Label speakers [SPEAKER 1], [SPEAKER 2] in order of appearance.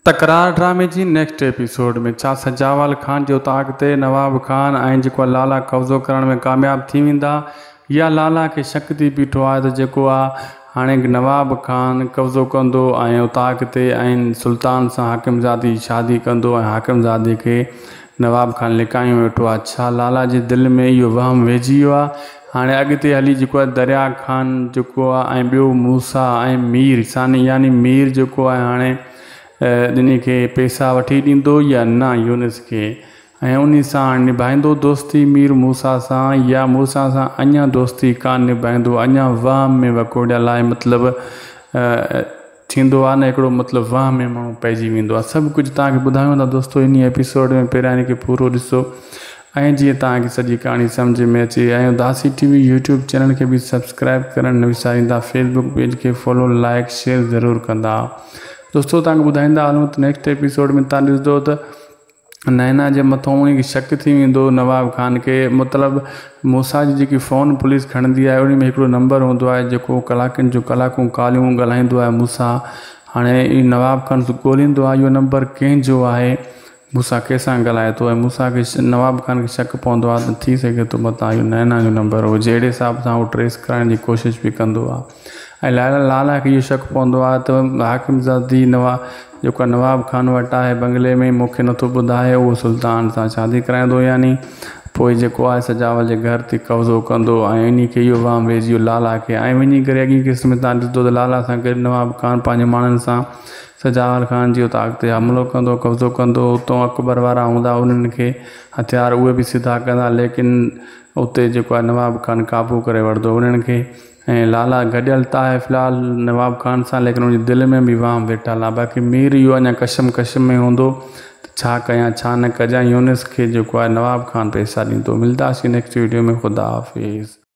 [SPEAKER 1] تڪرار ڊرامي جي نيڪسٽ ايپيسوڊ ۾ ڇا سجاول خان جي اوطاق تي نواب خان ۽ جيڪو آ لالا قبضو ڪرڻ ۾ ڪامياب ٿي ويندا يا لالا کي شڪ ٿي بيٺو آهي ته جيڪو آ هاڻي نواب خان قبضو ڪندو ۽ اوطاق تي ۽ سلطان سان حاڪم زادي جي شادي ڪندو ۽ حاڪم زادي کي نواب خان لڪايون ويٺو آ ڇا لالا جي دل ۾ اهو وهم ويهجي ويو آ هاڻي اڳتي هلي جيڪو آ دريا خان جيڪو آ ۽ ٻيو موسيٰ ۽ مير ثاني يعني مير جيڪو آهي هاڻي ٻنهي کي پئسا وٺي ڏيندو يا نه يونس کي ۽ انهي سان هاڻي نڀائيندو دوستي مير موسيٰ سان يا موسيٰ سان اڃا دوستي ڪانه نڀائيندو اڃا وهم ۾ وڪوڙيل آهي مطلب ٿيندو آ نه هڪڙو مطلب وهم ۾ ماڻهو پئجي ويندو آ سڀ ڪجهه توهان کي ٻڌايون ٿا دوستو انهي ايپيسوڊ ۾ پهريان ان کي پورو ڏسو ۽ جيئن توهان کي سڄي ڪهاڻي سمجهه ۾ اچي ۽ اداسي ٽي وي يوٽيوب چينل کي به سبسڪرائب ڪرڻ نه وساريندا فيسبوڪ پيج کي فالو لائڪ شيئر ضرور ڪندا دوستو توهان کي ٻڌائيندا هلون ته نيڪسٽ ايپيسوڊ ۾ توهان ڏسندو ته نينا جي مٿون انهي کي شڪ ٿي ويندو نواب خان کي مطلب موسيٰ جي جيڪي فون پوليس کڻندي آهي انهي ۾ هڪڙو نمبر هوندو آهي جيڪو ڪلاڪن جون ڪلاڪون ڪاليون ڳالهائيندو آهي موسيٰ هاڻي نواب خان ڳوليندو آهي اهو نمبر ڪنهن جو آهي موسيٰ ڪنهن سان ڳالهائي ٿو ۽ موسيٰ کي نواب خان کي شڪ پوندو آهي ته ٿي سگهي ٿو متان اهو نينا جو نمبر هجي اهڙي حساب سان هو ٽريس ڪرائڻ جي ڪوشش به ڪندو آهي. ۽ لالا لالا کي اهو شڪ پوندو آهي ته حاڪم زادي نوا جيڪو نواب خان وٽ آهي بنگلي ۾ مون کي نٿو ٻڌائي اهو سلطان سان شادي ڪرائيندو يعني پوء جيڪو آهي سجاول جي گهر تي قبضو ڪندو ۽ انهي کي اهو وهم ويهجي ويو لالا کي ۽ وڃي ڪري اڳين قسط ۾ تان ڏسندو ته لالا سان گڏ نواب خان پنهنجي ماڻهن سان سجاول خان جي اوطاق تي حملو ڪندو قبضو ڪندو اتو اڪبر وارا هوندا انهن کي هٿيار اهي به سڌا ڪندا ليڪن اتي جيڪو آهي نواب خان قابو ڪري وٺندو انهن کي ۽ لالا گڏيل ته آهي في الحال نواب خان سان ليڪن ان جي دل ۾ به وهم ويٺل آهي باقي مير اهو اڃا ڪشم ڪشم ۾ هوندو ته ڇا ڪيان ڇا نه ڪجان يونس کي جيڪو آهي نواب خان پئسا ڏيندو ملداسين نيڪسٽ ويڊيو ۾ خدا حافظ.